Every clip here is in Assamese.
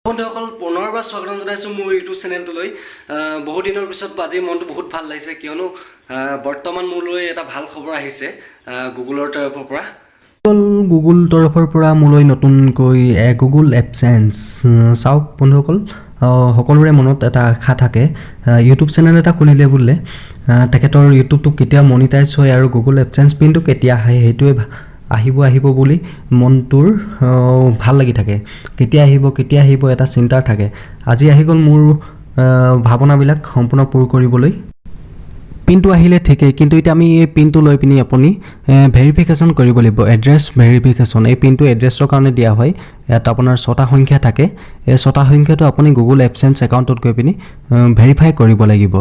বন্ধুসকল, পুনৰবাৰ স্বাগতম জনাইছোঁ মোৰ ইউটিউব চেনেলটোলৈ। বহুত দিনৰ পিছত আজি মনটো বহুত ভাল লাগিছে, কিয়নো বৰ্তমান মোলৈ এটা ভাল খবৰ আহিছে গুগলৰ তৰফৰ পৰা। গুগল তৰফৰ পৰা মোলৈ নতুনকৈ গুগল এডচেন্স। চাওক বন্ধুসকল, সকলোৰে মনত এটা আশা থাকে, ইউটিউব চেনেল এটা খুলিলে বোলে তেখেতৰ ইউটিউবটো কেতিয়া মনিটাইজ হয় আৰু গুগল এডচেন্স পিনটো কেতিয়া আহে, সেইটোৱে আহিব আহিব বুলি মনটোৰ ভাল লাগি থাকে। কেতিয়া আহিব, কেতিয়া আহিব, এটা চিন্তা থাকে। আজি আহি গ'ল মোৰ ভাৱনাবিলাক সম্পূৰ্ণ পূৰ কৰিবলৈ। পিনটো আহিলে ঠিকেই, কিন্তু এতিয়া আমি এই পিনটো লৈ পিনি আপুনি ভেৰিফিকেশ্যন কৰিব লাগিব, এড্ৰেছ ভেৰিফিকেশ্যন। এই পিনটো এড্ৰেছৰ কাৰণে দিয়া হয়। ইয়াত আপোনাৰ ছটা সংখ্যা থাকে। এই ছটা সংখ্যাটো আপুনি গুগল এডচেন্স একাউণ্টত গৈ পিনি ভেৰিফাই কৰিব লাগিব।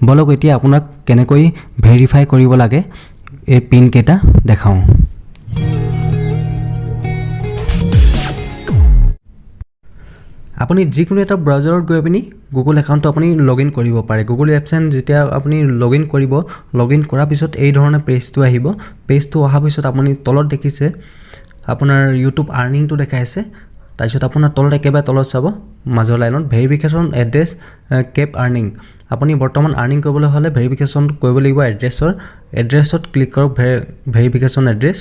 ব'লক, এতিয়া আপোনাক কেনেকৈ ভেৰিফাই কৰিব লাগে এই পিনকেইটা দেখাওঁ। আপুনি যিকোনো এটা ব্ৰাউজাৰত গৈ পিনি গুগল একাউণ্টটো আপুনি লগ ইন কৰিব পাৰে। গুগল এডচেন্স যেতিয়া আপুনি লগ ইন কৰিব, লগ ইন কৰাৰ পিছত এই ধৰণে পেজটো আহিব। পেজটো অহাৰ পিছত আপুনি তলত দেখিছে আপোনাৰ ইউটিউব আৰ্নিংটো দেখাইছে। তাৰপিছত আপোনাৰ তলত, একেবাৰে তলত চাব, মাজৰ লাইনত ভেৰিফিকেশ্যন এড্ৰেছ কেপ আৰ্নিং। আপুনি বৰ্তমান আৰ্নিং কৰিবলৈ হ'লে ভেৰিফিকেশ্যন কৰিব লাগিব এড্ৰেছৰ। এড্ৰেছত ক্লিক কৰক। Verification address,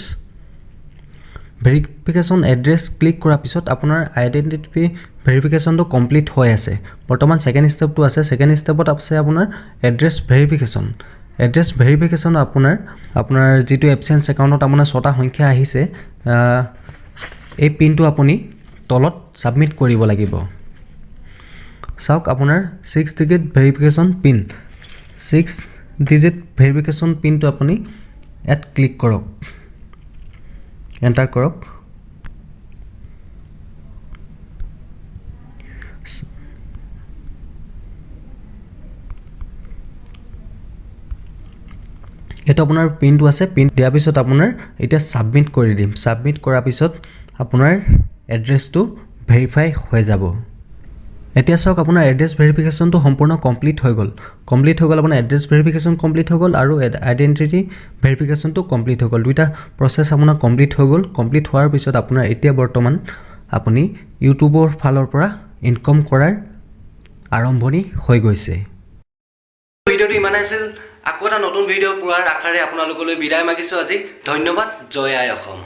verification address click কৰাৰ পিছত আপোনাৰ আইডেণ্টিটি ভেৰিফিকেশ্যনটো কমপ্লিট হৈ আছে। বৰ্তমান ছেকেণ্ড ষ্টেপটো আছে। ছেকেণ্ড ষ্টেপত আছে আপোনাৰ এড্ৰেছ ভেৰিফিকেশ্যন। এড্ৰেছ ভেৰিফিকেশ্যন আপোনাৰ যিটো এডচেন্স একাউণ্টত আপোনাৰ ছটা সংখ্যা আহিছে, এই পিনটো আপুনি তলত ছাবমিট কৰিব লাগিব। চাওক, আপোনাৰ 6 digit verification pin, 6 digit verification পিনটো আপুনি ইয়াত ক্লিক কৰক, এণ্টাৰ কৰক। এইটো আপোনাৰ পিনটো আছে। পিন দিয়াৰ পিছত আপোনাৰ এতিয়া ছাবমিট কৰি দিম। ছাবমিট কৰাৰ পিছত আপোনাৰ এড্ৰেছটো ভেৰিফাই হৈ যাব। এতিয়া চাওক, আপোনাৰ এড্ৰেছ ভেৰিফিকেশ্যনটো সম্পূৰ্ণ কমপ্লিট হৈ গ'ল। কমপ্লিট হৈ গ'ল, আপোনাৰ এড্ৰেছ ভেৰিফিকেশ্যন কমপ্লিট হৈ গ'ল আৰু আইডেণ্টিটি ভেৰিফিকেশ্যনটো কমপ্লিট হৈ গ'ল। দুইটা প্ৰচেছ আপোনাৰ কমপ্লিট হৈ গ'ল। কমপ্লিট হোৱাৰ পিছত আপোনাৰ এতিয়া বৰ্তমান আপুনি ইউটিউবৰ ফালৰ পৰা ইনকম কৰাৰ আৰম্ভণি হৈ গৈছে। ভিডিঅ'টো ইমানেই আছিল। আকৌ এটা নতুন ভিডিঅ' পোৱাৰ আশাৰে আপোনালোকলৈ বিদায় মাগিছোঁ আজি। ধন্যবাদ। জয় আই অসম।